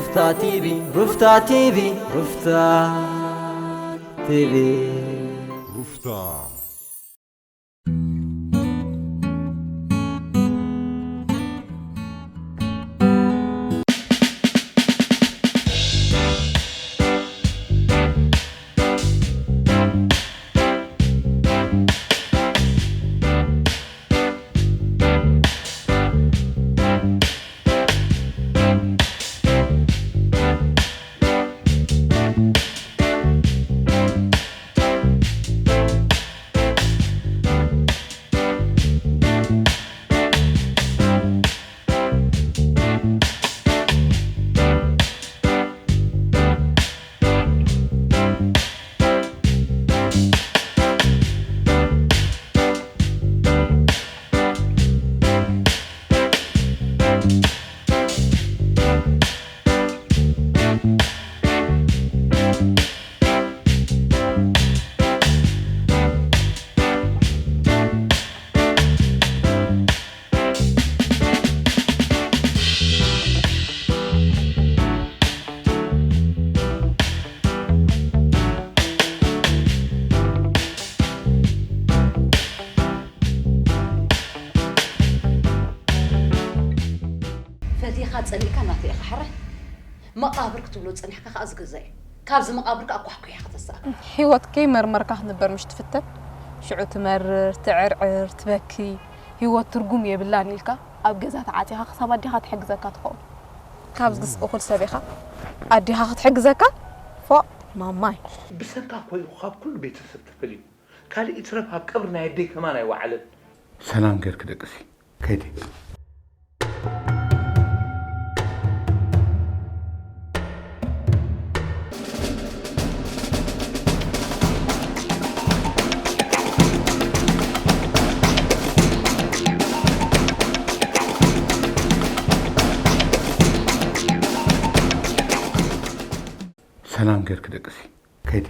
ሩፍታ ቲቪ፣ ሩፍታ ቲቪ፣ ሩፍታ ቲቪ። ሩፍታ። ፈቲኻ ጸሊእካ ናተይ ኢኻ ሕራይ። መቓብር ክትብሎ ጸኒሕካ ከኣ ዝግዛእ እዩ። ካብዚ መቓብር ከኣ ኳሕኩሕያ ከተስኣካ። ህይወት ከይመርመርካ ክትንበር ምሽ ትፍተን? ሽዑ ትመርር፣ ትዕርዕር፣ ትበኪ። ህይወት ትርጉም የብላን ኢልካ ኣብ ገዛ ተዓጺኻ ክሳብ ኣዴኻ ትሕግዘካ ትኸውን። ካብዝግስ እኹል ሰብ ኢኻ። ኣዴኻ ክትሕግዘካ? ፎእ ማማይ። ብሰንካ እኮ እዩ ካብ ኩሉ ቤተሰብ ተፈልዩ። ካልእ ይትረፍ ኣብ ቀብሪ ናይ ኣደይ ከማን ኣይወዓለን። ሰላም ጌርኪ ደቅሲ። ከይዲ። ሰላም ጌርኪ ደቅሲ። ከይዲ።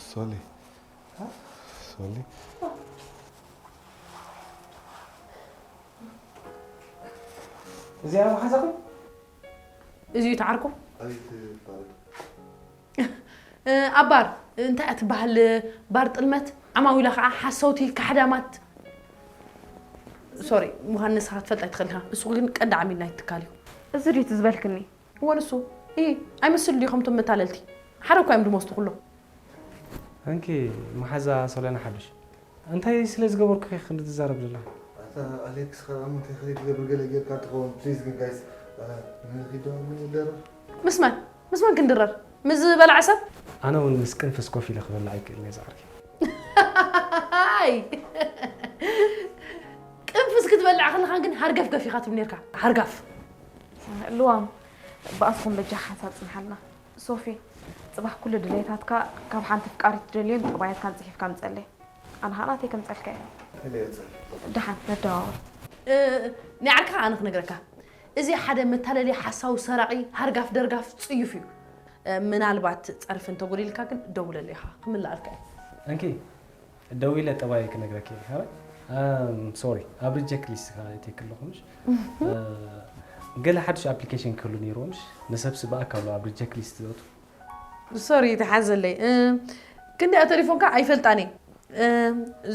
ሶሊ፣ ሶሊ። እዚኣ መሓዛኹም? እዚ እዩ እቲ ዓርኩ? ኣባር እንታይ እያ ትበሃል? ባር ጥልመት፣ ዓማዊላ ከዓ ሓሰውቲ፣ ካሕዳማት። ሶሪ፣ ምዃን ንስኻ ክትፈልጥ ኣይትኽእል ኢኻ። እሱ ግን ቀንዲ ዓሚል ናይቲ ትካል እዩ። እዚ ድዩ እቲ ዝበልክኒ? እወ ንሱ። ኢ፣ ኣይመስል ድዩ ከምቶም መታለልቲ? ሓደ እኳ እዮም ድሞስቱ ኩሎም። እንኪ መሓዛ ሶልያና ሓዱሽ። እንታይ ስለ ዝገበርኩ ኢኺ ክንዲ ትዛረብ ዘለኻ? ኣታ ኣሌክስ፣ ካብ ኣመንታይ ከይትገብር ገለ ጌርካ ትኸውን። ፕሊዝ ግን ጋይስ፣ ንኺዶ ንደርር። ምስ መን? ምስ መን ክንድረር? ምስ ዝበልዐ ሰብ? ኣነ እውን ምስ ቅንፍስ ኮፍ ኢለ ክበልዕ ኣይክእልን እየ ዝዓርከይ። ኣይ! ቅንፍስ ክትበልዕ ከለኻ ግን ሃርገፍገፍ ኢኻ ትብል ኔርካ። ሃርጋፍ። ልዋም፣ ብኣስኹም በጃ ሓንሳብ ጽንሓልና። ሶፊ፣ ጽባሕ ኩሉ ድሌታትካ ካብ ሓንቲ ፍቃሪት ትደልዮን ጠባያትካን ጽሒፍካ ምጸለይ። ኣነ ኸኣ ናተይ ከምጸልካ እየ። ደሓን፣ ነደዋወል። እ፣ ናይ ዓርክኻ ኣነ ክነግረካ። እዚ ሓደ መታለሊ፣ ሓሳዊ፣ ሰራቒ፣ ሃርጋፍ ደርጋፍ ጽዩፍ እዩ። እ፣ ምናልባት ጸርፊ እንተጎዲልካ ግን ደውለለይ ኢኻ፣ ክምልኣልካ እየ። እንኪ፣ ደዊለ ጠባይ ክነግረኪ እየ። ሃበይ? ኣም፣ ሶሪ፣ ኣብ ሪጀክት ሊስት ኢኻ ኣትየኪ ኣለኹ፣ ምሽ? እ፣ ገለ ሓድሽ ኣፕሊኬሽን ክህሉ ነይርዎ፣ ምሽ? ንሰብሲ ብኣካሉ ኣብ ሪጀክት ሊስት ዘእቱ። ሶሪ፣ ተሓዘለይ። እ፣ ክንደይ ተሪፎንካ ኣይፈልጣን እየ። እ፣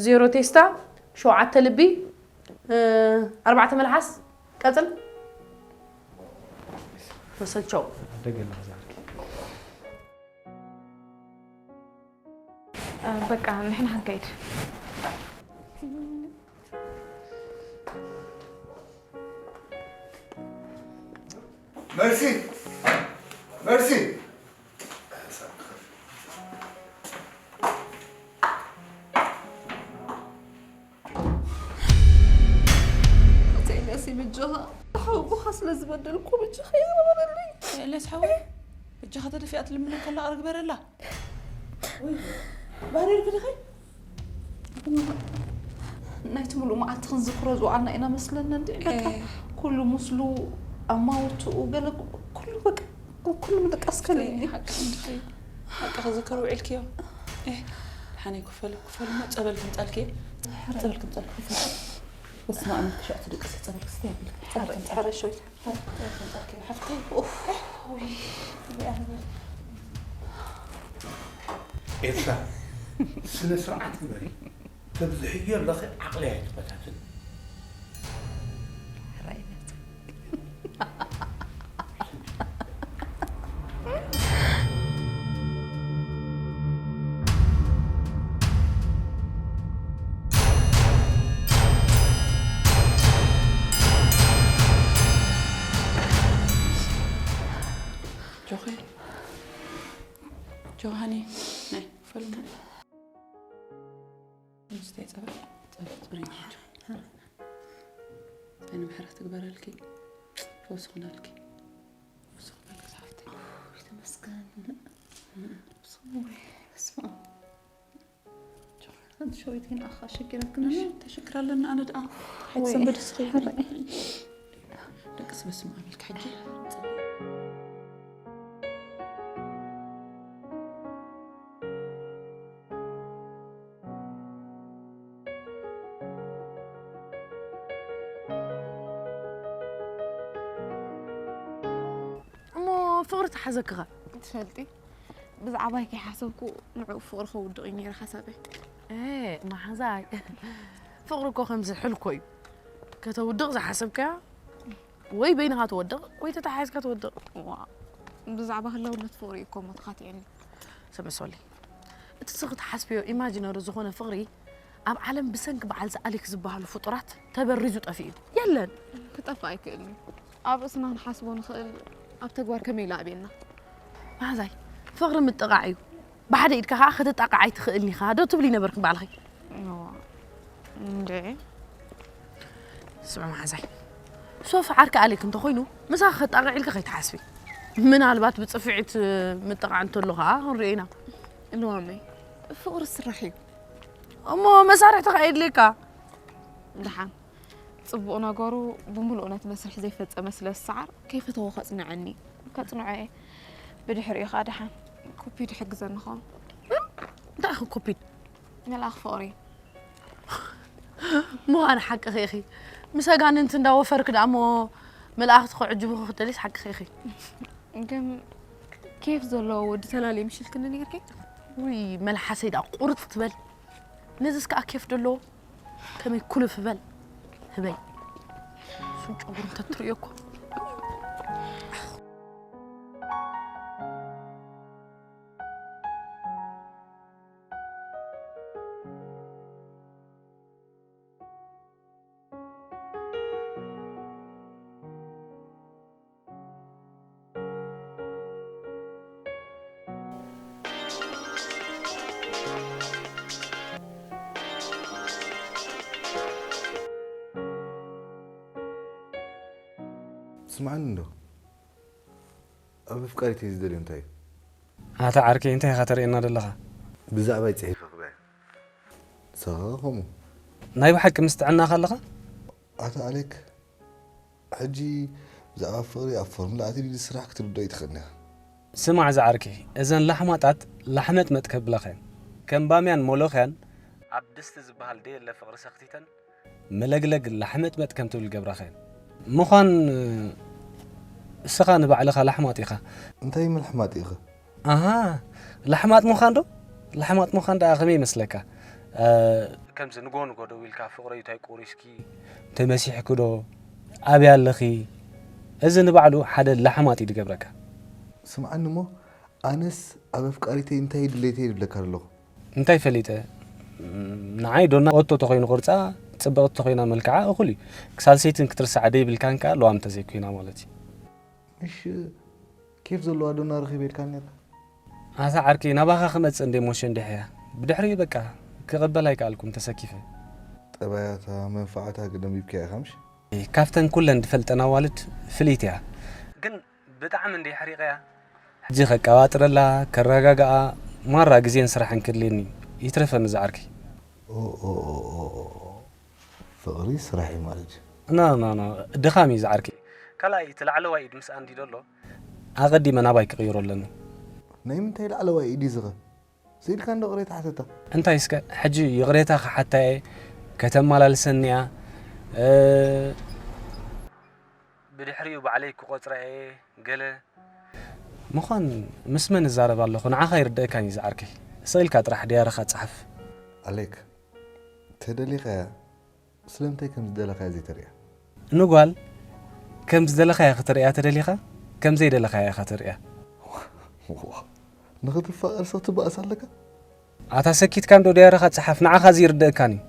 ዜሮ ቴስታ፣ ሸውዓተ ልቢ፣ እ፣ ኣርባዕተ መልሓስ፣ ቀጽል። ተሰልቸው። ደገ ኣለኻ ዝዓርከይ። በቃ ንሕና ክንከይድ። መርሲ፣ መርሲ። ኣታ ኤልያስ፣ ብጃኻ ሓውቦኻ ስለ ዝበደልኩ ብጃኻ ይቕረ በለለይ። ኤልያስ ሓወይ፣ ብጃኻ ተደፊኣ ትልምነካ ኣላ፣ ኣረ ግበረላ። ወይ፣ ባህሪ ርክድኸይ? ናይቲ ሙሉእ መዓልቲ ክንዝክሮ ዝወዓልና ኢና መስለና እንዲ፣ በቃ፣ ኩሉ ምስሉ፣ ኣማውትኡ፣ ገለ ኩሉ፣ በቃ፣ ኩሉ ምድቃስ ከለኒ። ሓቂ እንድኺ፣ ሓቂ ክዝከር ውዒልክዮ። ኤህ፣ ሓነይ ክፈሉ፣ ክፈሉ እሞ ጸበል ክምጻልኪ። ጸበል ክምጻልኪ። በስመ ኣብ፣ ክሻዕ ትድቅሲ፣ ጸበል ክስተ ይብል። ጸበል ክምጻልኪ። ሓረሾይ። ጸበል ክምጻልኪ፣ ሓፍተይ። ኡፍ። ውይ፣ ውይ፣ ኣነ ኤልሳ፣ ስነ ስርዓት ግበሪ። ተብዝሕዮ ኣለኺ፣ ዓቕሊ ኣይትፈታትን። ጆኸ፣ ጆሃኒ፣ ናይ ፈልሙ። ምስተይ ጸበል፣ ጸበል ጽሩይ ናቸው። ታይ ንምሕረት ትግበረልኪ፣ ፈውሲ ኹነልኪ። ፈውሲ ኹነልኪ ዝሓፍተይ። ተመስገን። ወይ፣ በስመ ኣብ። ሓንቲ ሸዊት ግን ኣኻ ሸጊረክን። እሺ፣ ተሸግር ኣለና። ኣነ ደኣ ሓይት ወይ፣ ሰንበድ እስኺ። ሕራይ። ደቅስ በስመ ኣብ ኢልካ ሕጂ። እሞ ፍቕሪ ተሓዘክኻ? ትፈልጢ፣ ብዛዕባይ ከይሓሰብኩ ንዕኡ ፍቕሪ ከውድቕ እዩ ነይሩ ሓሳበይ። ኤ፣ መሓዛይ፣ ፍቕሪ እኮ ከምዚ ሕልኮ እዩ። ከተውድቕ ዝሓሰብካያ ወይ በይንኻ ትወድቕ ወይ ተተሓሒዝካ ትወድቕ። ዋ፣ ብዛዕባ ህላውነት ፍቕሪ እዩ እኮ እሞ ተኻቲዕኒ። ሰመሶሊ፣ እቲ ስኺ ትሓስብዮ ኢማጂነሪ ዝኾነ ፍቕሪ ኣብ ዓለም ብሰንኪ በዓል ዝኣሊክ ዝበሃሉ ፍጡራት ተበሪዙ ጠፊኡ እዩ። የለን። ክጠፍእ ኣይክእልን እዩ። ኣብ ርእስና ክንሓስቦ ንኽእል ኣብ ተግባር ከመይ ኢሉ ኣብየና? መሓዛይ፣ ፍቕሪ ምጥቓዕ እዩ። ብሓደ ኢድካ ኸዓ ከተጣቕዓይ ትኽእልኒ ኢኻ ዶ ትብሊ ነበርክን ባዕልኺ? እዋ፣ እንድዒ። ስምዒ መሓዛይ፣ ሶፍ ዓርኪ ኣሌክ እንተኾይኑ ምሳኺ ከጣቕዕ ኢልኪ ከይትሓስቢ። ምናልባት ብጽፍዒት ምጥቓዕ እንተሎ ኸዓ ክንሪኦ ኢና። ልዋመይ፣ ፍቕሪ ስራሕ እዩ። እሞ መሳርሕቲ ኸዓ የድልየካ። ደሓን፣ ጽቡቕ ነገሩ ብምሉእ ነቲ መስርሕ ዘይፈጸመ ስለ ዝሰዓር፣ ከይፈተዎ ከጽንዐኒ። ከጽንዖ እየ። ብድሕሪኡ ኸኣ ደሓን ኩፒድ ይሕግዘኒ ኸውን። እንታይ ኢኺ ኩፒድ? መልኣኽ ፍቕሪ። ምዃን ሓቅኺ ኢኺ። ምስ ኣጋንንቲ እንዳወፈርኪ ደኣ እሞ መላእኽቲ ክዕጅቡኺ ክትደልይስ ሓቅኺ ኢኺ። ግን ኬፍ ዘለዎ ወዲ ተላልየ ምሽልክኒ ነይርኪ? ውይ፣ መልሓሰይ ደኣ ቁርጥ ትበል። ነዚስ ከኣ ኬፍ ደለዎ። ከመይ ኩልፍ በል ህበይ። እሱን ጨጉሩ እንተትርእዮ እኮ። ስምዓኒ እንዶ፣ ኣብ ኣፍቃሪተይ ዝደልዮ እንታይ እዩ? ኣታ ዓርከይ፣ እንታይ ኢኻ ተርእየና ዘለኻ? ብዛዕባይ ጽሒፈ ክበያ። ንስኻ ከምኡ። ናይ ብሓቂ ምስ ጥዕናኻ ኣለኻ? ኣታ ኣሌክ፣ ሕጂ ብዛዕባ ፍቕሪ ኣብ ፎርሙላ ኣትዩ ድዩ ዝስራሕ ክትርድኦ ኣይትኽእልን ኢኻ። ስማዕ ዝዓርከይ፣ እዘን ላሕማጣት ላሕመጥመጥ ከብላኻ እየን። ከም ባምያን ሞሎኽያን ኣብ ድስቲ ዝበሃል ደየለ ፍቕሪ ሰኽቲተን መለግለግ ላሕመጥመጥ ከም ትብል ገብራኻ እየን። ምዃን እስኻ ንባዕልኻ ላሕማጥ ኢኻ። እንታይ ምልሕማጥ ኢኺ? ኣሃ፣ ላሕማጥ ምዃን ዶ? ላሕማጥ ምዃን ደኣ ከመይ ይመስለካ? እ፣ ከምዚ ንጎ ንጎ ደው ኢልካ ፍቕረይ እንታይ ቆሪስኪ? ተመሲሕኪ ዶ? ኣበይ ኣለኺ? እዚ ንባዕሉ ሓደ ላሕማጥ እዩ ዝገብረካ። ስምዓኒ እሞ፣ ኣነስ ኣብ ኣፍቃሪተይ እንታይ ድሌተይ ይብለካ ኣለኹ። እንታይ ፈሊጠ? ንዓይ ዶና ኦቶ ተኮይኑ ቅርጻ፣ ጽብቕቲ ተኮይና መልክዓ እኹል እዩ። ክሳልሰይትን ክትርሳዕ ደይብልካን ከኣ ለዋም ተዘይኮይና ማለት እዩ። ምሽ ኬፍ ዘለዋ ዶና ረኺበ ኢልካ ነርካ። ኣታ ዓርከይ ናባኻ ክመጽእ እንደ ሞሸ እንዲሕ እያ። ብድሕሪኡ በቃ ክቕበል ኣይከኣልኩን ተሰኪፈ። ጠባያታ መንፋዓታ ግደም ይብካ ኢኻ ምሽ? ካብተን ኩለን ድፈልጠን ኣዋልድ ፍልይቲ እያ። ግን ብጣዕሚ እንደ ሕሪቐያ። ሕጂ ከቀባጥረላ ከረጋግኣ ማራ ግዜን ስራሕን ክድልየኒ ይትረፈኒ ዝዓርከይ። ፍቕሪ ስራሕ እዩ ማለት እዩ። ና ና ና ድኻም እዩ ዝዓርከይ። ካልኣይ እቲ ላዕለዋይ ኢድ ምስ ኣንዲ ደሎ ኣቐዲመ ናባይ ክቕይሮ ኣለኒ። ናይ ምንታይ ላዕለዋይ ኢድ እዩ ዝኸ? ስኢልካ እንዶ ቅሬታ ሓተታ። እንታይ እስከ ሕጂ ይቕሬታ ክሓታ እየ ከተመላልሰኒ እያ። ብድሕሪኡ ባዕለይ ክቖጽራ እየ ገለ ምዃን ምስ መን እዛረብ ኣለኹ ንዓኻ ይርደእካን እዩ ዝዓርከይ። ስቕ ኢልካ ጥራሕ ድያርኻ ጸሓፍ። ኣሌክ ተደሊኻያ ስለምንታይ ከም ዝደለኻያ ዘይተርእያ? ንጓል ከም ዝደለኻያ ክተርእያ ተደሊኻ ከም ዘይደለኻያ ኢኻ ተርእያ። ንኽትፋቐር ሰብ ትባእስ ኣለካ? ኣታ ሰኪትካ እንዶ ድያርኻ ጸሓፍ ንዓኻ ዝይርደእካን እዩ።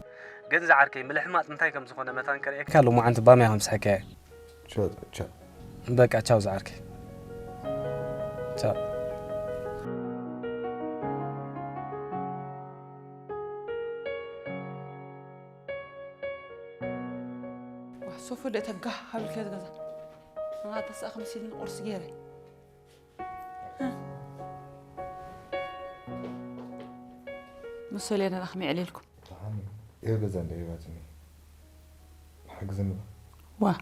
ግን ዝዓርከይ ምልሕማጽ እንታይ ከም ዝኾነ መታን ከርእየካ ሎማዓንቲ ባምያ ከምስሐካያ። ቻው ቻው። በቃ ቻው ዝዓርከይ። ቻው። ሶፎ ደእተ ጋህ ሃብልካ ዝገዛ ናተስኣ ከምሲልኒ ቁርሲ ገይረ መሰል እየ ነላ ከመይ ዕልልኩም ደሓን እዩ። እዮ ገዛ እንደ ሂባትኒ ሓግዝኒ ዶ ዋ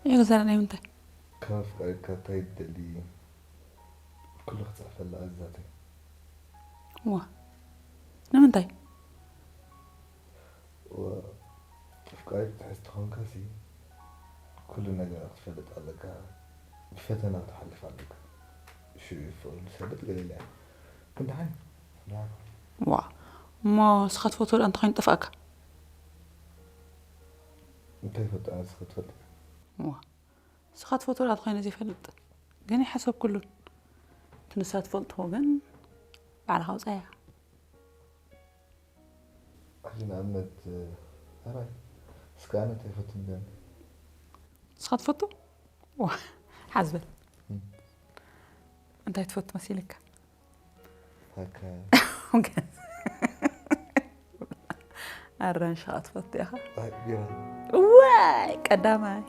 እዮ ገዛና ናይ ምንታይ ካብ ኣፍቃሪትካ እንታይ ትደሊ ኩሉ ክፅሕፈላ ኣዛተይ ዋ ንምንታይ ዋ ኣፍቃሪት ክትሕዝ ተኾንካሲ ኩሉ ነገር ክትፈልጥ ኣለካ ብፈተና ክትሓልፍ ኣለካ ሽኡ እዩ ፍቕሪ ዝፈልጥ ገለ ኢላ እያ ግን ደሓን ደሓን ዋ እሞ ንስኻ ትፈትዎ ደኣ እንተኾይኑ ጠፍኣካ እንታይ ይፈልጥ ኣነ ንስኻ ትፈልጥ ዋ ንስኻ ትፈትዎ ደኣ እንተኾይኑ ዘይፈልጥ ግን ይሓሰብኩሉን እቲ ንሳ ትፈልጥዎ ግን ባዕልኻ ውፃያ ሕጂ ንኣብነት ሕራይ እስከ ኣነ እንታይ ይፈቱ ንገርኒ ንስኻ ትፈቱ ሓዝበል እንታይ ትፈቱ መሲልካ ፓካ ኣራንሻ ክትፈቱ ኢኻ ቢራ ዋይ ቀዳማይ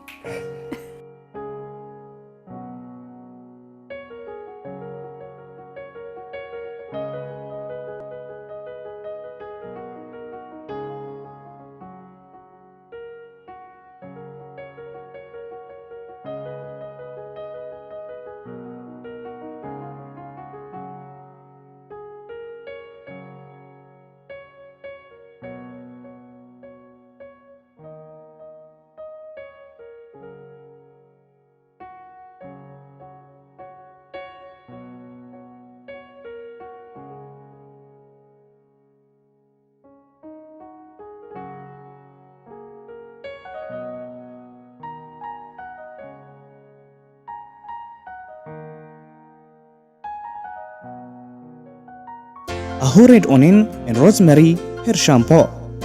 ኣሁ ሬድ ኦኔን ኤን ሮዝመሪ ሄር ሻምፖ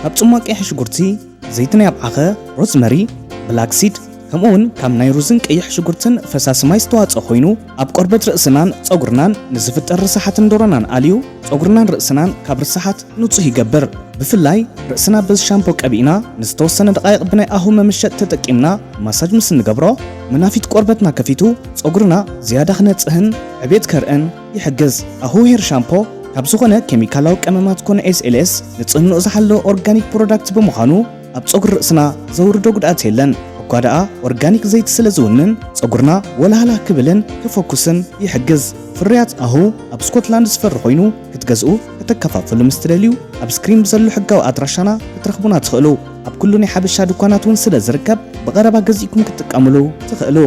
ካብ ጽሟቕ ቀይሕ ሽጉርቲ፣ ዘይቲ ናይ ኣብዓኸ፣ ሮዝመሪ፣ ብላክ ሲድ ከምኡ እውን ካብ ናይ ሩዝን ቀይሕ ሽጉርትን ፈሳሲ ማይ ዝተዋጽኦ ኮይኑ ኣብ ቆርበት ርእስናን ጸጉርናን ንዝፍጠር ርሳሓትን ዶሮናን ኣልዩ ጸጉርናን ርእስናን ካብ ርሳሓት ንጹህ ይገብር። ብፍላይ ርእስና በዚ ሻምፖ ቀቢእና ንዝተወሰነ ደቓይቕ ብናይ ኣሁ መምሸጥ ተጠቂምና ማሳጅ ምስ እንገብሮ መናፊት ቆርበትና ከፊቱ ጸጉርና ዝያዳ ክነጽህን ዕቤት ከርእን ይሕግዝ። ኣሁ ሄር ሻምፖ ካብ ዝኾነ ኬሚካላዊ ቀመማት ኮነ ኤስኤልኤስ ንጽህንኡ ዝሓለወ ኦርጋኒክ ፕሮዳክት ብምዃኑ ኣብ ጸጉሪ ርእስና ዘውርዶ ጉድኣት የለን። እኳ ደኣ ኦርጋኒክ ዘይቲ ስለ ዝውንን ጸጉርና ወላህላህ ክብልን ክፈኩስን ይሕግዝ። ፍርያት ኣሁ ኣብ ስኮትላንድ ዝፈሪ ኮይኑ ክትገዝኡ ከተከፋፍሉ ምስ ትደልዩ ኣብ ስክሪን ብዘሎ ሕጋዊ ኣድራሻና ክትረኽቡና ትኽእሉ። ኣብ ኩሉ ናይ ሓበሻ ድኳናት እውን ስለ ዝርከብ ብቐረባ ገዚእኩም ክትጥቀምሉ ትኽእሉ።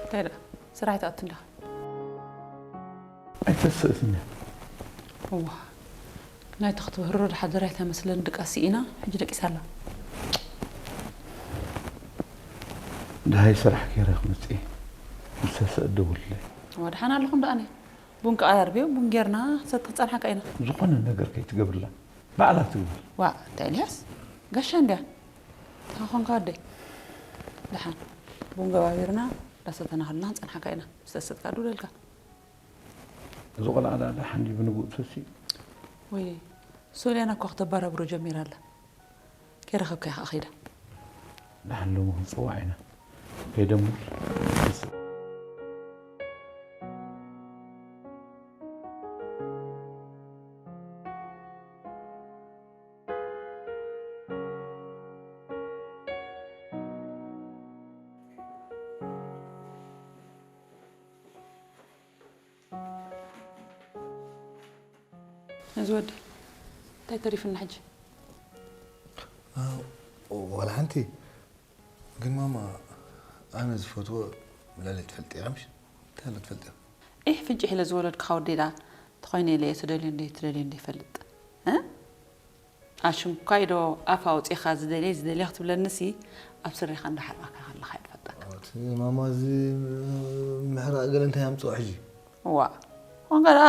እንታይ ደኣ ስራሕ ኣይትኣቱ እንዲኻ ኣይተስእስኒ እዋ ናይቲ ክትብህሮ ድሓደር ኣይተመስለን ድቃስ ስኢና፣ ሕጂ ደቂሳ ኣላ። ደሃይ ስራሕ ገይረ ክመጽእ እየ። ምስ ሰሰእ ደውልለይ። እዋ፣ ደሓን ኣለኹም ደኣ፣ ኣነ ቡን ከቐራርብ እየ፣ ቡን ጌርና ሰቲ ክንጸንሓካ ኢና። ዝኾነ ነገር ከይትገብርላ፣ ባዕላ ትግበር። ዋ፣ እንታይ ኤልያስ? ጋሻ እንድያ። እንታይ ኾንካ ወደይ? ደሓን ቡን ገባቢርና፣ ዳሰተና ከለና ክንጸንሓካ ኢና። ምስ ሰሰትካ ደውለልካ። እዚ ቆልዓ ደኣ ደሓን ድዩ ብንግኡ ተሲኡ? ወይ፣ ሶልያና እኮ ክተባራብሮ ጀሚራ ኣላ። ከይረኸብካያ ከኣ ኸይዳ። ደሓን ሎሚ ክንጽዋዕ ኢና። ከይደ እሞ። እዚ ወዲ እንታይ ተሪፍና ሕጂ? ኣው፣ ዋላ ሓንቲ። ግን ማማ፣ ኣነ ዝፈትዎ ልዕሊ ትፈልጥያ ምሽ? እንታይ ኣሎ ትፈልጥዮ? ኢሕ ፍንጭሕ ኢለ ዝወለድኩኻ ወደይ ደኣ፣ ተኾይነ ኢለ እየ ትደልዮ እንደ ትደልዮ እንደ ይፈልጥ። እ? ኣሽንኳይ ዶ ኣፍ ኣውጺኻ ዝደልየ ዝደልየ ክትብለንሲ፣ ኣብ ስሪኻ እንዳሓልባካ ከለኻ እየ ዝፈልጠካ። እቲ ማማ እዚ ምሕራቕ ገለ እንታይ ኣምጽኦ ሕጂ? ዋ፣ ኾንካ ደኣ፣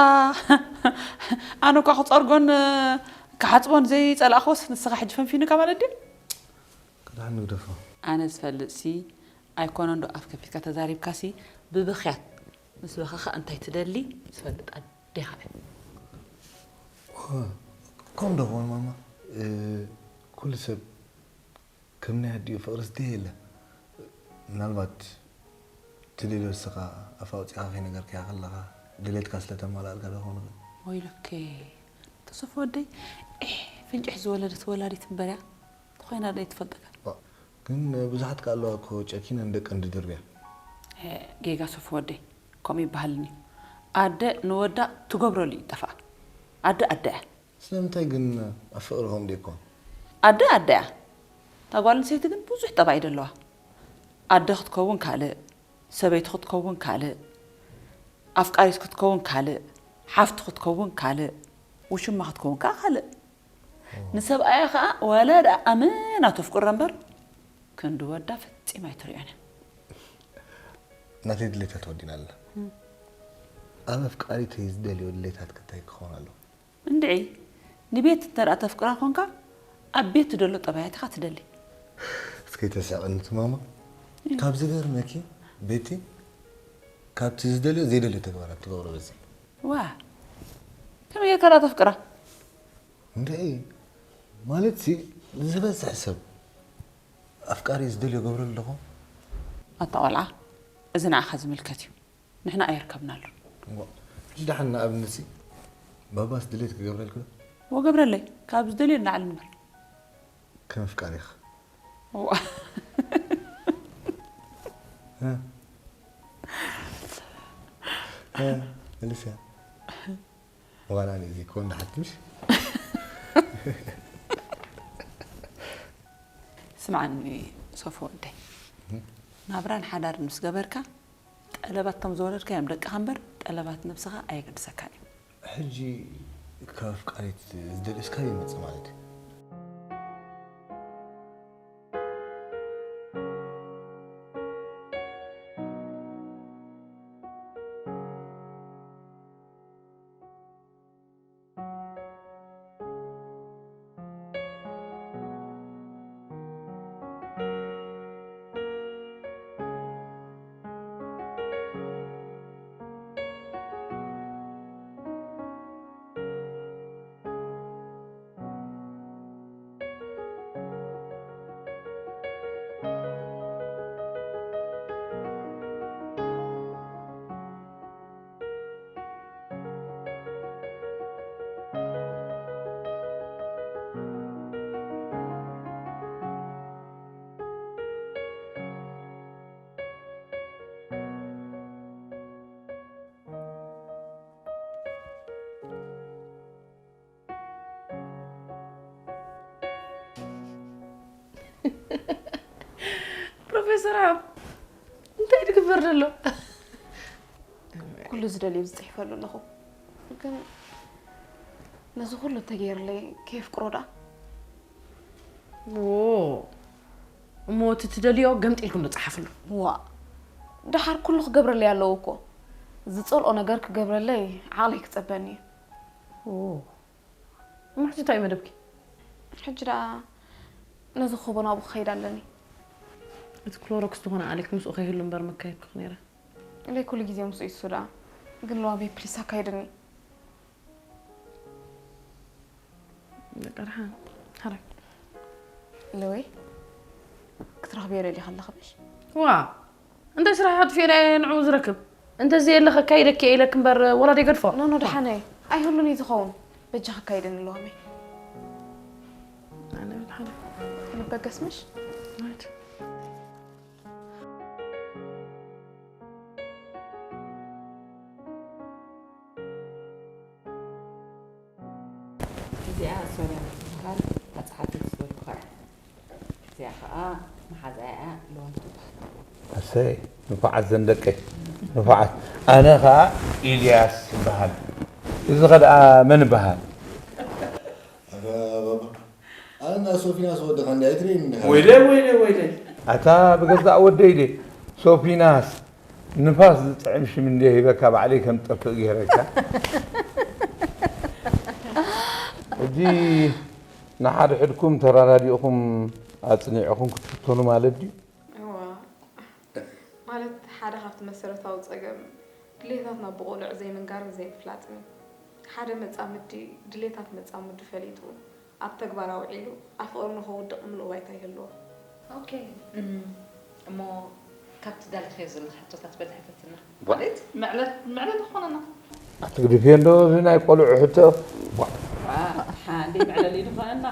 ኣነ እኳ ክጸርጎን ክሓጽቦን ዘይጸላእክዎስ፣ ንስኻ ሕጂ ፈንፊኑካ ማለት ድዩ? ክዳን ንግደፎ። ኣነ ዝፈልጥሲ፣ ኣይኮነን ዶ ኣፍ ከፊትካ ተዛሪብካሲ፣ ብብኽያት ምስ በኸኻ እንታይ ትደሊ ዝፈልጥ ኣዴኻ እየ። ዋ፣ ከምኡ ዶ ኾን ማማ? እ፣ ኩሉ ሰብ ከም ናይ ኣዲኡ ፍቕሪ ዝደልዮ የለ። ምናልባት ትደልዮ ንስኻ ኣፍ ኣውጺእካ ከይነገርካያ ከለኻ ድሌትካ ስለ ተማልኣልካ ዶ ክኸውን ይኽእል? ወይለከ፣ ተሰፉ ወደይ፣ ኤህ፣ ፍንጭሕ ዝወለደት ወላዲት እምበር እያ። ተኾይና ዶ ኣይትፈልጠካ? ዋ፣ ግን ብዙሓት ከ ኣለዋ እኮ ጨኪነን ደቀን ዝድርብያ። ኤ፣ ጌጋ ሰፉ ወደይ፣ ከምኡ ይበሃልን እዩ። ኣደ ንወዳ ትገብረሉ እዩ ጠፍኣ። ኣደ ኣደ እያ። ስለምንታይ ግን ኣብ ፍቕሪ ከምኡ ደይኮን? ኣደ ኣደ እያ። እታ ጓል ኣንስተይቲ ግን ብዙሕ ጠባይ ደለዋ። ኣደ ክትከውን ካልእ፣ ሰበይቲ ክትከውን ካልእ፣ ኣፍቃሪት ክትከውን ካልእ፣ ሓፍቲ ክትከውን ካልእ፣ ውሽማ ክትከውን ከኣ ካልእ። ንሰብኣያ ከኣ ዋላ ደኣ ኣመና ተፍቅሮ እምበር፣ ክንዲ ወዳ ፈጺማ ኣይትርእዮን እያ። ናተይ ድሌታት ወዲና ኣለና። እም። ኣብ ኣፍቃሪተይ ዝደልዮ ድሌታት እንታይ ክኸውን ኣለዎ? እንድዒ፣ ንቤቲ እንተ ደኣ ተፍቅራ ኾንካ፣ ኣብ ቤቲ ደሎ ጠባያት ኢኻ ትደሊ። እስከ ኣይተስሕቐኒ እቲ ማማ። እም። ካብ ዝገርመኪ፣ ቤቲ፣ ካብቲ ዝደልዮ ዘይደልዮ ተግባራት ትገብሮ በዝሒ። ዋ፣ ከመይ ጌርካ ደኣ ተፍቅራ? እንድዒ፣ ማለትሲ፣ ዝበዝሕ ሰብ ኣፍቃሪ ዝደልዮ ገብረሉ ዶ ኾን? ኣታ ቆልዓ፣ እዚ ንዓኻ ዝምልከት እዩ። ንሕና ኣየርከብናሉን። እዋ፣ ሕጂ ደሓን ንኣብነትሲ፣ ባባስ ድሌት ክገብረልኪ ዶ? እዎ ገብረለይ፣ ካብ ዝደልዮ ንላዕሊ ንበር። ከም ኣፍቃሪኻ። እዋ። እ? እ፣ መልስያ። ዋላ ኣነ እዚ ክኾን ደሓን ትምሽ? ስምዓኒ ሶፎ ወደይ። እህ። ናብራን ሓዳርን ምስ ገበርካ፣ ጠለባት እቶም ዝወለድካዮም ደቅኻ እምበር፣ ጠለባት ነብስኻ ኣየገድሰካን እዩ። ሕጂ ካብ ኣፍቃሪት ዝደልዮስ ካበይ ይመጽእ ማለት እዩ? ፕሮፌሰር ኣብ እንታይ ትግበር ዘሎ? ኩሉ ዝደልዮ ዝጽሕፈሉ ኣለኹ። ግን ነዚ ኩሉ ተገይርለይ ከየፍቅሮ ደኣ? ዎ፣ እሞ እቲ ትደልዮ ገምጢልኩም ዶ ጸሓፍሉ? ዋ፣ ደሓር ኩሉ ክገብረለይ ኣለዎ እኮ። ዝጸልኦ ነገር ክገብረለይ ዓቕለይ ክጸበኒ እዩ። ዎ፣ እሞ ሕጂ እንታይ እዩ መደብኪ? ሕጂ ደኣ ነዚ ክህቦ ናብኡ ክኸይድ ኣለኒ። እቲ ክሎሮክስ ዝኾነ ኣሌክ ምስኡ ከይህሉ እምበር መካየድኩ ነይረ። ለይ ኩሉ ግዜ ምስኡ ይሱ ደኣ። ግን ለዋቤ ፕሊስ ኣካይድኒ። በቃ ደሓን። ሓራይ። ለወይ ክትረኽብዮ ደሊኻ ኣለኻ ምሽ? ዋ፣ እንታይ ስራሕ ኣጥፊኤ ንዕኡ ዝረክብ? እንተዘየለ ከካይደኪ እየ ኢለክ እምበር ወላ ደይገድፎ። ኖ፣ ኖ፣ ደሓነይ። ኣይህሉን እዩ ዝኸውን። በጃ ከካይደኒ ኣለዋ መይ። ኣነ ደሓነ። ንበገስ ምሽ? ናይት። እዚኣ ሶርያ ትበሃል፣ መጽሓፍቲ ትስወር እያ። እዚኣ ኸኣ መሓዛያ እያ፣ ለዋም ትበሃል። እሰይ፣ ንፉዓት ዘን ደቀይ፣ ንፉዓት። ኣነ ኸኣ ኢልያስ ይበሃል። እዚ ኸ ደኣ መን ይበሃል? ኣታ ባባ፣ ኣነ እንዳ ሶፊናስ ወድኻ እንዲ ኣይትርእይን እንዲኻ? ወይለይ፣ ወይለይ፣ ወይለይ። ኣታ ብገዛእ ወደይ ድየ ሶፊናስ፣ ንፋስ ዝጥዕም ሽም እንድየ ሂበካ፣ ባዕለይ ከም ጠፍእ ገይረካ። ሕጂ ንሓድሕድኩም ተራዳዲእኹም ኣጽኒዕኹም ክትፍተኑ ማለት ድዩ? እዋ፣ ማለት ሓደ ካብቲ መሰረታዊ ጸገም ድሌታትና ብቑሉዕ ዘይምንጋርን ዘይምፍላጥን እዩ። ሓደ መጻምዲ ድሌታት መጻምዱ ፈሊጡ ኣብ ተግባር ኣውዒሉ ኣብ ፍቕሪ ንኸውድቕ ምሉእ ባይታ ይህልዎ። ኦኬ፣ እም፣ እሞ ካብቲ ዳሊኽዮ ዘለኻ ሕቶታት በሊ ሕተትና። ዋ። ማለት መዕለል-፣ መዕለሊ ክኾነና። ኣትግድፍዮ እንዶ እዚ ናይ ቆልዑ ሕቶ። ዋ። ዋ፣ ሓ-፣ እንዴ መዕለሊ ዝኾነና።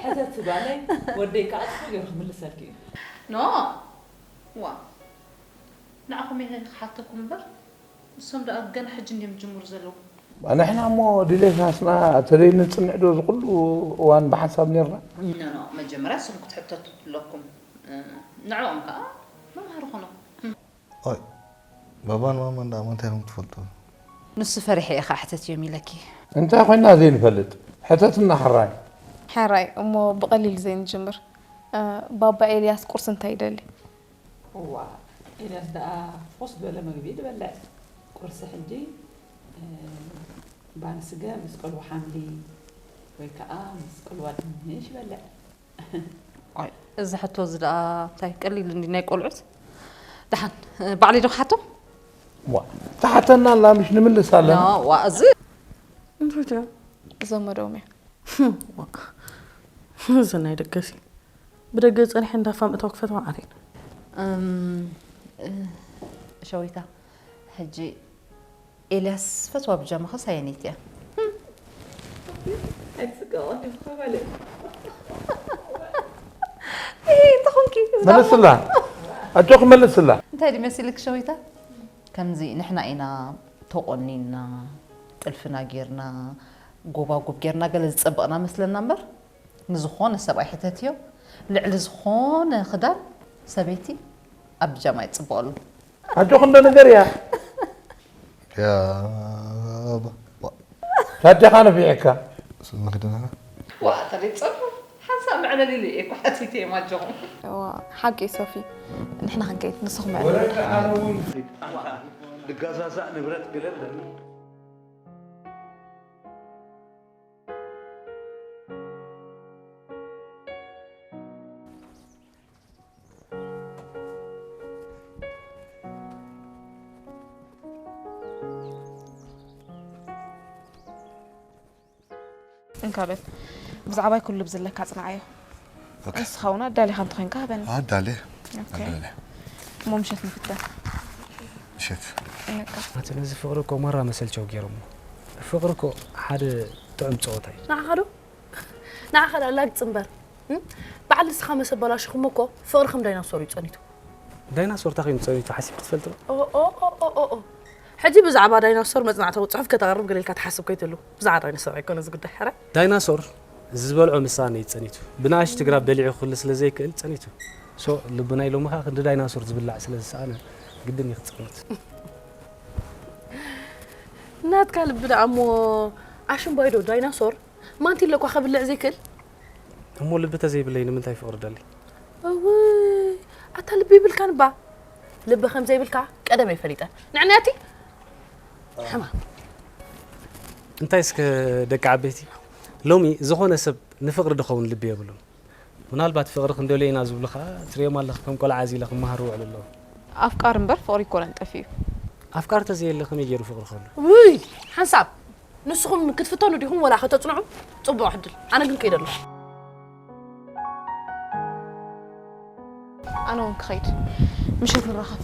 ሕተቲ ጓለይ፣ ወደይ ከኣ ጽቡቕ ገይሩ ክምልሰልኪ እዩ። ኖ። ዋ። ንዓኹም እየ ክሓተኩም እምበር፣ ንሶም ደኣ ገና ሕጂ እንድዮም ዝጅምሩ ዘለዉ። ንሕና እሞ ድሌት ናትና ተደይ ንጽንዕ ዶ ዝኹሉ እዋን ብሓንሳብ ኔርና? ኖ፣ ኖ፣ መጀመርያ ንስኹም ክትሕተቱ ኣለኩም። እ፣ ንዕኦም ከኣ መምሃሪ ኾኖም። ኦይ፣ ባባን ማማን ደኣ ምንታይ ኢኹም ትፈልጡ? ንሱ ፈሪሐ እየ ከኣ ሕተትዮም ኢለኪ። እንታይ ኮይና ዘይንፈልጥ? ሕተትና ሕራይ። ሕራይ፣ እሞ ብቐሊል ዘይንጅምር። እ፣ ባባ ኤልያስ ቁርሲ እንታይ ይደሊ? እዋ፣ ኤልያስ ደኣ ፍኹስ ዝበለ መግቢ ድበልዕ። ቁርሲ ሕጂ፣ እ፣ ባኒ ስገም ምስ ቅልዋ ሓምሊ ወይ ከኣ ምስ ቅልዋ ድንሽ ይበልዕ። ኣይ፣ እዚ ሕቶ እዚ ደኣ እንታይ ቀሊል እንዲ ናይ ቆልዑት? ደሓን፣ እ፣ ባዕለይ ዶ ክሓቶ? ዋ፣ ትሓተና ኣላ፣ ምሽ ንምልስ ኣለና። ኖ፣ ዋ፣ እዚ እንታይ እዩ? ዘመዶም እያ። ዋ፣ እዚ ናይ ደገሲ። ብደገ ጸኒሐ እንዳ ፋም እታው ክፈትዋ ዓርየን። እም፣ እ፣ ሸዊታ፣ ሕጂ ኤልያስ ዝፈትዋ ብጃማ ኸስ ኣየነይቲ እያ? ኣይትስቀቕ፣ እንዲኹ ኸባለ። እይ፣ እንተ ኾንኪ፣ መልስላ። ኣጆኺ መልስላ። እንታይ ድዩ መሲልክ ሸዊታ? ከምዚ ንሕና ኢና ተቖኒንና፣ ጥልፍና ጌርና፣ ጎባጉብ ጌርና፣ ገለ ዝጸበቕና መስለና እምበር፣ ንዝኾነ ሰብኣይ ሕተትዮ፣ ልዕሊ ዝኾነ ክዳን ሰበይቲ ኣብ ብጃማ ይጽበቐሉ። ኣጆኺ እንዶ ንገርያ። ያ ባ-፣ ባ-፣ ኣዴኻ ነፊዕካ። ስምክ ደህና? ዋ፣ ተለይ ጸርፉ። ሓንሳብ መዕለሊ ኢለ እየ እኮ ሓቲተ እየ ማጆኹም። ዋ፣ ሓቂ ሶፊ። ንሕና ክንከይድ፣ ንስኹም መዕለሊ። ወረደ ኣነ እውን ሰይጣንካ። ድጋዛዛእ ንብረት ገለ ኣለኒ። እንካ በል፣ ብዛዕባይ ኩሉ ብዝለካ ኣጽንዓዮ። ኦኬ። ንስኻ እውን ኣዳሊኻ እንተኾይንካ ሃበኒ። ኣዳልየ። ኦኬ። ኣዳልየ። እሞ ምሸት ንፍተን። ምሸት። እንቃ። ኣቲ ነዚ ፍቕሪ እኮ ማራ መሰልቸው ገይሮሞ። ፍቕሪ እኮ ሓደ ጥዑም ጸወታ እዩ። ንዓኻ ዶ? ንዓኻ ዶ ኣላግጽ እምበር። እም? በዓል ንስኻ መሰ ኣበላሽኹሞ እኮ ፍቕሪ ከም ዳይናሶር እዩ ጸኒቱ። ዳይናሶር እንታይ ኮይኑ ጸኒቱ ሓሲብኪ ትፈልጢ ዶ? ኦ፣ ኦ፣ ኦ፣ ኦ፣ ኦ፣ ኦ። ሕጂ ብዛዕባ ዳይናሶር መጽናዕታዊ ጽሑፍ ከተቕርብ ገለ ኢልካ ትሓስብ ከይትህሉ። ብዛዕባ ዳይናሶር ኣይኮነ እዚ ጉዳይ፣ ሕራይ። ዳይናሶር ዝበልዖ ምሳነ እዩ ጸኒቱ። ብንኣሽቱ ግራብ በሊዑ ክህሉ ስለ ዘይክእል ጸኒቱ። ሶ፣ ልቢ ናይ ሎሚ ኸኣ ክንዲ ዳይናሶር ዝብላዕ ስለ ዝሰኣነ ግድን እዩ ክጸንት። ናትካ ልቢ ደኣ እሞ ኣሽምባይዶ ዳይናሶር ማንቲለ እኳ ከብልዕ ዘይክእል። እሞ ልቢ ተዘይብለይ ንምንታይ ፍቕሪ ደሊ? እውይ፣ ኣታ ልቢ ይብልካን እባ። ልቢ ከም ዘይብልካ ቀደም እየ ፈሊጠ። ንዕንያቲ ሕማ። እንታይ እስከ ደቂ ዓበይቲ፣ ሎሚ ዝኾነ ሰብ ንፍቕሪ ድኸውን ልቢ የብሉን። ምናልባት ፍቕሪ ክንደልዮ ኢና ዝብሉ ኸኣ ትርእዮም ኣለኻ፣ ከም ቆልዓ ኣዚለ ክመሃሩ ይውዕሉ ኣለዉ። ኣፍቃር እምበር ፍቕሪ ይኮነን ጠፊኡ። ኣፍቃር ተዘየለ ከመይ ገይሩ ፍቕሪ ክህሉ? ውይ፣ ሓንሳብ ንስኹም ክትፍተኑ ዲኹም ወላ ከተጽንዑ? ጽቡቕ ዕድል። ኣነ ግን ከይደ ኣለኹ። ኣነ እውን ክኸይድ። ምሸት ንራኸብ።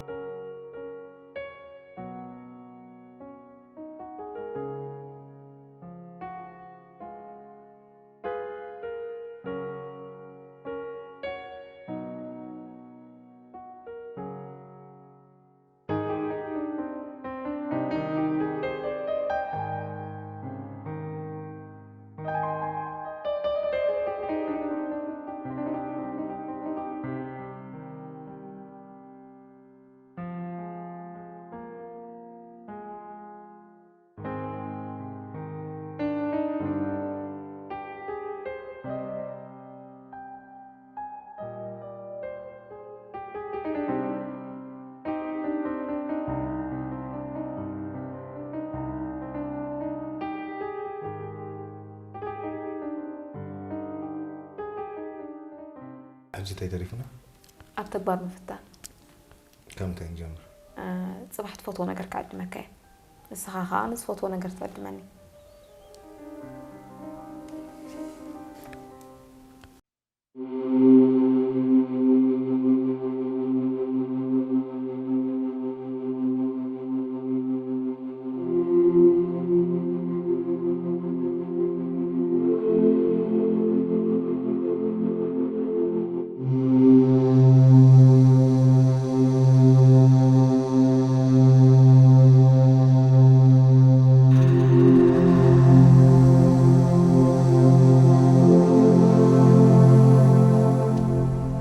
ሕጂ እንታይ ተሪፉና? ኣብ ተግባር ምፍታን። ካብ ምንታይ ንጀምር? እ፣ ጽባሕ ትፈትዎ ነገር ክዕድመካ እየ። ንስኻ ኸኣ ንዝፈትዎ ነገር ትዕድመኒ።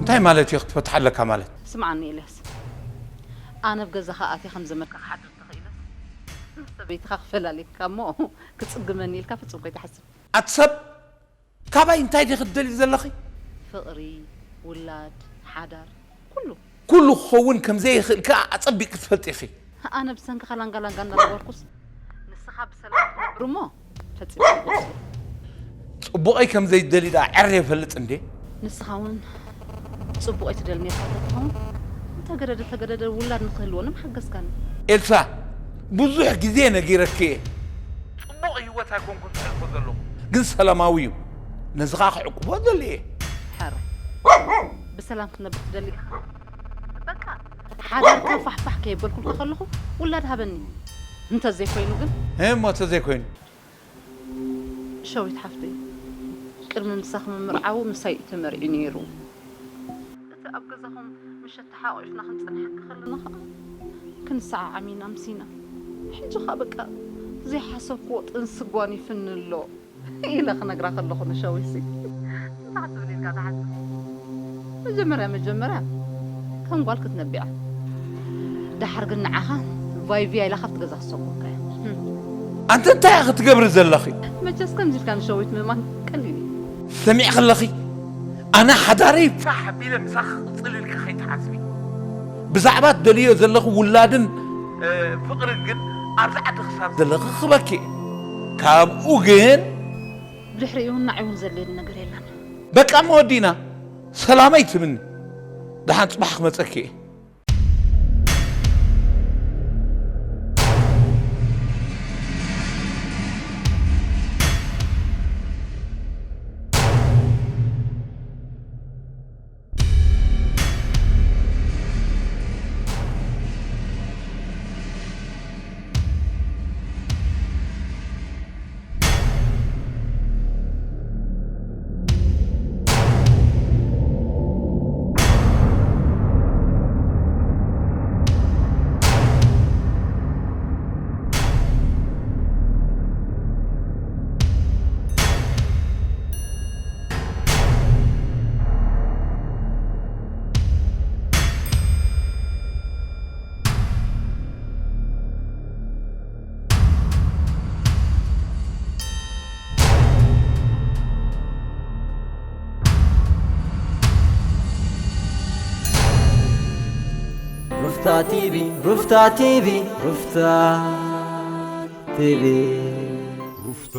እንታይ ማለት እዩ ክትፈትሓ ኣለካ ማለት? ስምዓኒ ኤልያስ፣ ኣነ ኣብ ገዛኻ ኣትየ ከም ዘመድካ ክሓድር እንተኽኢለስ፣ ምስ ሰበይትኻ ክፈላልየካ እሞ ክጽግመኒ ኢልካ ፍጹም ከይትሓስብ። ኣቲ ሰብ፣ ካባይ እንታይ ዲኺ ትደልዪ ዘለኺ? ፍቕሪ፣ ውላድ፣ ሓዳር፣ ኩሉ። ኩሉ ክኸውን ከም ዘይኽእል ከኣ ኣጸቢቕኪ ትፈልጢ ኢኺ። ኣነ ብሰንክኻ ላንጋ ላንጋ እናነበርኩስ፣ ንስኻ ብሰላም ክትነብር እሞ ፈጺመ ኣይፈልጥን። ጽቡቐይ ከም ዘይትደልዪ ደኣ ዕረ ይፈልጥ እንዴ? ንስኻ እውን ጽቡቐይ ትደሊ ኔርካ እንተትኸውን፣ እንተገደደ ተገደደ ውላድ ንኽህልወኒ ምሓገዝካኒ። ኤልሳ፣ ብዙሕ ግዜ ነጊረኪ እየ። ጽቡቕ ህይወት ኣይኮንኩን ዝሕልፎ ዘለኹ፣ ግን ሰላማዊ እዩ። ነዚ ኸኣ ክዕቅቦ እደሊ እየ። ሕራይ። ብሰላም ክትነብር ትደሊ ኢኻ? በቃ፣ ሓዳርካ ፋሕፋሕ ከየበልኩልካ ከለኹ ውላድ ሃበኒ። እንተዘይኮይኑ ግን? እሞ እንተዘይኮይኑ? ሸዊት ሓፍተይ፣ ቅድሚ ምሳኺ ምምርዓዉ ምሳይ እዩ ተመርዕዩ ነይሩ። እቲ ኣብ ገዛኹም ምሸት ተሓቋቒፍና ክንጸንሓካ ከለና ኸኣ ክንሰዓዓም ኢና ኣምሲና። ሕጂ ኸኣ በቃ ዘይሓሰብክዎ ጥንሲ ጓኒፍኒ ኣሎ ኢለ ክነግራ ከለኹ ንሸዊትሲ እንታይ ክትብል ኢልካ ትሓስብ? መጀመርያ መጀመርያ ከም ጓል ክትነብያ፣ ደሓር ግን ንዓኻ ቫይቪያ ኢላ ካብቲ ገዛ ክሰጉምካ እያ። ህም። ኣንቲ እንታይ ኢኺ ትገብሪ ዘለኺ? መቸስ ከምዚ ኢልካ ንሸዊት ምእማን ቀሊል እዩ። ሰሚዕኺ ኣለኺ? ኣነ ሓዳረይ ፋሕ ኣቢለ ምሳኺ ክቕጽል ኢልኪ ከይትሓስቢ። ብዛዕባ ትደልዮ ዘለኺ ውላድን፣ እ፣ ፍቕርን ግን ኣብዚ ዓዲ ክሳብ ዘለኺ ክህበኪ እየ። ካብኡ ግን ብድሕሪኡ እውን ንዓይ እውን ዘድልየኒ ነገር የለን። በቃ እሞ ወዲእና። ሰላመይ ትምኒ። ደሓን ጽባሕ ክመጸኪ እየ። ሩፍታ ቲቪ፣ ሩፍታ ቲቪ፣ ሩፍታ ቲቪ። ሩፍታ